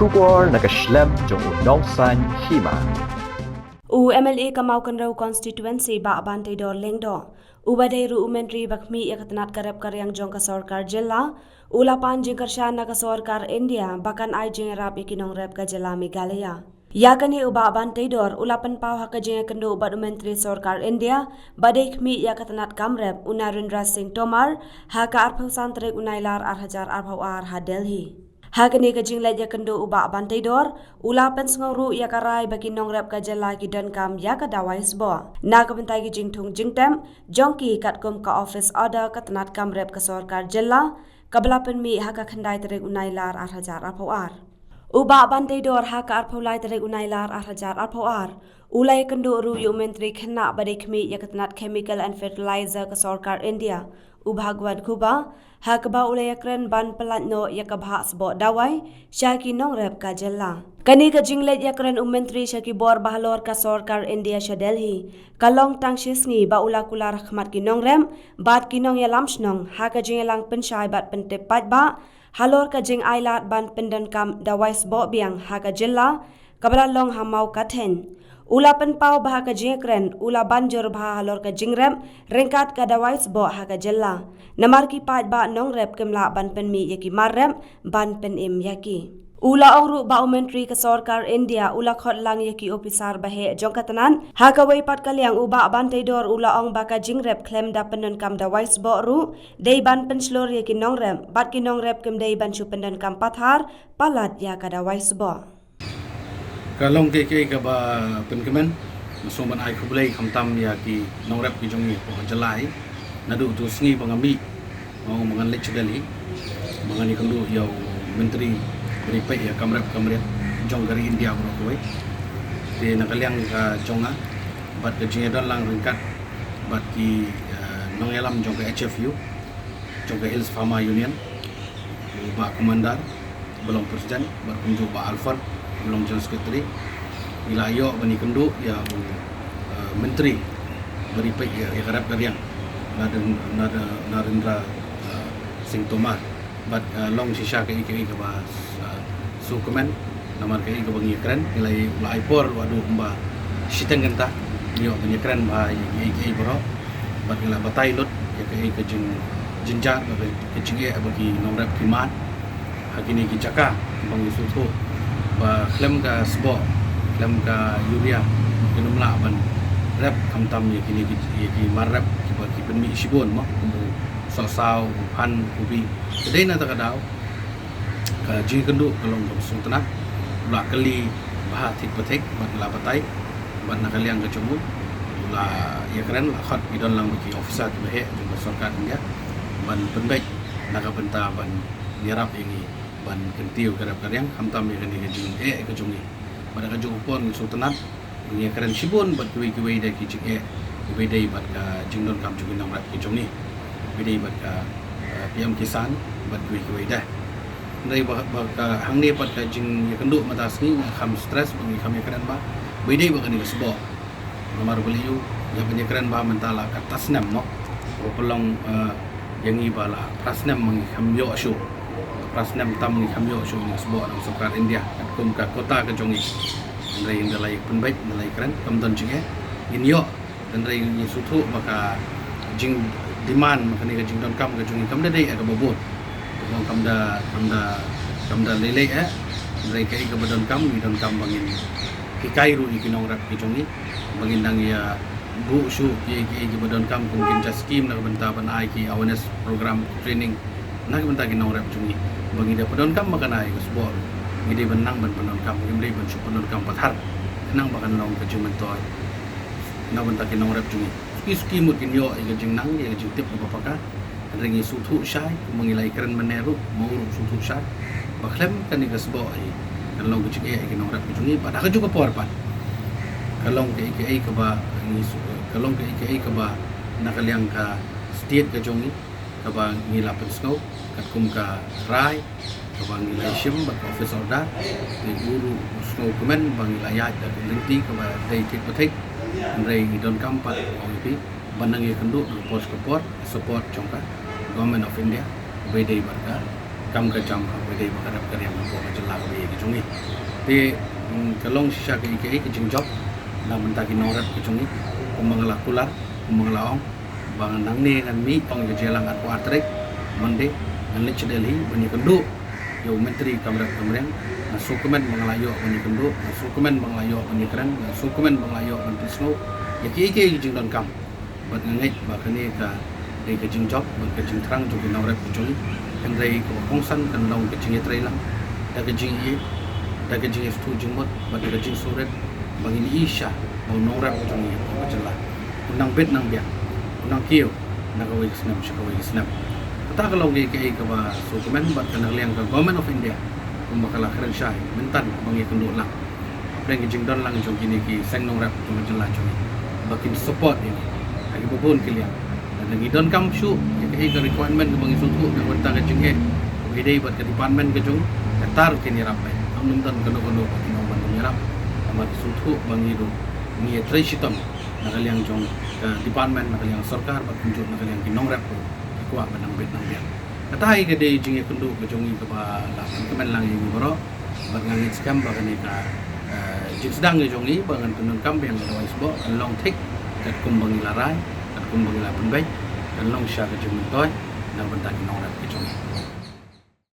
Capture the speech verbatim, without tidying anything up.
Khubor na ka shlem jong u Nongsaiñ Hima. U M L A ka Mawkynrew constituency Bah Banteidor Lyngdoh, uba dei ruh u myntri ba khmih ïa ka tnat ka rep ka riang jong ka sorkar jylla, u la pan jingkyrshan na ka sorkar India ba kan ai jingïarap ïa ki nongrep ka jylla Meghalaya. Ïa kane u Bah Banteidor u la pynpaw ha ka jingïakynduh bad u myntri sorkar India ba dei khmih ïa ka tnat kam rep, u Narendra Singh Tomar, ha ka arphew san tarik u Nailar ar hajar arphew ar ha Delhi. Ha kane ka jingleit ïakynduh u Bah Banteidor u la pynsngew ruh ïa ka rai ba ki nongrep ka jylla ki donkam ïa ka dawai sboh na ka bynta ki jingthung jingtem jong ki, katkum ka office order ka tnat kam rep ka sorkar jylla, kaba la pynmih ha ka khyndai tarik u Nailar ar hajar arphew ar. U Bah Banteidor ha ka arphew lai tarik u Nailar ar hajar arphew ar u la ïakynduh ruh ïa u myntri khynnah ba dei khmih ïa ka tnat chemical and fertilizer ka sorkar India, u Bhagwant Khubba, ha kaba u la ïakren ban pyllait noh ïa ka bhah sboh dawai sha ki nongrep ka jylla. Kane ka jingleit ïakren u myntri sha ki bor ba halor ka sorkar India sha Delhi ka long tang shi sngi ba u la kular ha khmat ki nongrep bad ki nongïalam shnong ha ka jingïalang pynshai bad pyntip paidbah halor ka jingailad ban pyndonkam dawai sboh biang ha ka jylla, kaba la long ha Mawkatheiñ. U la pynpaw ba ha ka jingïakren u la ban jur bha halor ka jingrep ryngkat ka dawai sboh ha ka jylla, namar ki paidbah nongrep kim lah ban pynmih ïa ki mar rep ban pynim ïa ki. U la ong ruh ba u myntri ka sorkar India u la khot lang ïa ki ophisar ba heh jong ka tnat. Ha kawei pat ka liang u Bah Banteidor u la ong ba ka jingrep khlem da pyndonkam dawai sboh ruh dei ban pynshlur ïa ki nongrep, bad ki nongrep kim dei ban shu pyndonkam pathar palat ïa ka dawai sboh. Ka long kaei kaei kaba pynkmen, nga sngew ban ai khublei khamtam ïa ki nongrep ki jong ngi hapoh ka jylla. Naduh tu sngi ba nga mih, nga ong ba ngan leit sha Delhi ba ngan ïakynduh ïa u myntri ba dei peit ïa kam rep kam riang jong ka ri India baroh kawei. Te na ka liang ka jong nga bad ka jingïadon lang ryngkat bad ki, eh, nongïalam jong ka H F U, jong ka Hills Farmer Union, u Bah Commander ba long president bad kumjuh Bah Alfred ba long general secretary, ngi la ïoh ban ïakynduh ïa u, eh, myntri ba dei peit ïa, ïa ka rep ka riang, Naren-, Naren-, Narendra, eh, Singh Tomar. Bad, eh, long shisha kaei kaei kaba, eh, sngewkmen, namar kaei kaba ngi ïakren, ngi la ïa, la ai por haduh kumba shiteng kynta, ngi ïoh ban ïakren bha ïa kaei kaei baroh. Bad ngi la batai lut ïa kaei ka jing, jingjia bad ka jingeh ba ki nongrep ki mad ha kine ki jaka ba ngi sngewthuh ba khlem ka sboh, khlem ka urea, kin ym lah ban rep khamtam ïa kine ki, ïa ki mar rep kiba ki pynmih shibun mo, kum u sohsaw, u phan, u bi. Te dei na kata ka daw ka jingïakynduh ka long kaba sngewtynnat, u la kylli bha thik pa thik bad la batai, bad na ka liang ka jong u u la ïakren, la khot, ngi don lang bad ki officer kiba heh jong ka sorkar India ban pynbeit na ka bynta ban ïarap ïa ngi ban kyntiew ka rep ka riang khamtam ïa kane ka jingeh ka jong ngi. Bad ha ka jong ka por ngi sngewtynnat, ngi ïakren shibun bad kiwei kiwei de ki jingeh kiba dei bad ka jingdonkam jong ki nongrep ki jong ngi, kiba dei bad ka, eh, P M Kisan bad kiwei kiwei de. Hynrei ba, ba ka hangne pat ka jingïakynduh mynta sngi nga kham stress bad ngi kham ïakren bha ba dei bad kane ka sboh. Namar balei ïa ban ïakren bha mynta la ka phra snem mo, ba pynlong, eh, ïa ngi ba la phra snem ma ngi kham ïoh shuh. Phra snem tam ngi kham ïoh shuh ïa ka sboh na ka sorkar India katkum ka quota ka jong ngi. Hynrei ynda la ïa pynbeit, ynda la ïakren, kam don jingeh, ngin ïoh. Hynrei ngi sngewthuh ba ka jingdemand ma kane ka jingdonkam ka jong ngi kam da dei eh kaba bun. Kam da, kam da, kam da lei lei eh. Hynrei kaei kaba donkam, ngi donkam ba ngin hikai ruh ïa ki nongrep ki jong ngi ba ngin nang ïa buh shuh kiei kiei kiba donkam, kum ki jingja skim na ka bynta ban ai ki awareness program, training na ka bynta ki nongrep jong ngi ba ngi da pyndonkam ba kan ai ka sboh ruh, ngi dei ban nang ban pyndonkam, ngim dei ban shu pyndonkam pathar khnang ba kan long ka jingmyntoi na ka bynta ki nongrep jong ngi. Suki suki mut kin ïoh ïa ka jingnang, ïa ka jingtip kaba paka. Hynrei ngi sngewthuh shai, kumba ngi la ïakren mynne ruh, ma u ruh u sngewthuh shai ba khlem kane ka sboh hi kan long ka jingeh ïa ki nongrep ka jong ngi. Bad ha ka jong ka por pat ka long kaei kaei kaba ngi shu, ka long kaei kaei kaba na ka liang ka state ka jong ngi kaba ngi la pynsngew katkum ka rai kaba ngi la shim bad ka office order. Te u ruh u sngewkmen ba ngi la ïaid da ka lynti kaba dei thik ba thik. Hynrei ngi donkam pat, ong ïa phi, ban nang ïakynduh na ka por sha ka por, support jong ka Government of India, ba dei bad ka kam ka jam kaba Ba ka rep ka riang ka jylla ka ba ïa ka jong ngi. Te ka long shisha ka ïa ka jingjop na bynta ki nongrep ka jong ngi, kumba nga la kular, kumba nga la ong ba ngan nangne ngan mih ong ïa ka jingïalang arphew ar tarik Monday, ngan leit sha Delhi ban ïakynduh ïa u Myntri kam rep kam riang. Ngan sngewkmen ba nga la ïoh ban ïakynduh, ngan sngewkmen ba nga la ïoh ban ïakren, ngan sngewkmen ba nga la ïoh ban pynsngew ïa ki ïa ki jingdonkam. Bad nga ngeit ba kane ka dei ka jingjop bad ka jingthrang jong ki nongrep ka jong ngi. Hynrei kaba kongsan kan long ka jingïatreilang da ka jingïeit, da ka jingïasngewthuh jingmut bad da ka jingsngewrit ba ngin ïohi shisha ba u nongrep ka jong ngi ha ka jylla un nang bit nang biang, un nang kiew na kawei ka snem sha kawei ka snem. Kata ka long ka ïa ka kaba sngewkmen bad ka na ka liang ka Government of India kumba ka la kren shai mynta ba ngi ïakynduh lang hapdeng ka jingdon lang jong kine ki seng nongrep jong ka jylla jong ngi ba kin support ïa ngi ha kiba bun ki liang. Lada ngi donkam shuh ïa ka requirement kaba ngi sngewthuh na ka bynta ka jingeh kaba ïadei bad ka department ka jong ngi, kata ruh kin ïarap beit. Ym don kano kano ba kin ong ban ym ïarap. Namar ngi sngewthuh ba ngi ruh ngi ïatrei shitom na ka liang jong ka department, na ka liang sorkar bad kumjuh na ka liang ki nongrep ruh ki kwah ban nang bit nang biang. Kata hi ka dei jingïakynduh ka jong ngi kaba la pynkmen lang ïa ngi baroh. Bad nga ngeit skhem ba kane ka jingsdang ka jong ngi ba ngan pyndonkam biang ka dawai sboh kan long thik katkum ba ngi la rai, katkum ba ngi la pynbeit, kan long shisha ka jingmyntoi na ka bynta ki nongrep ka jong ngi.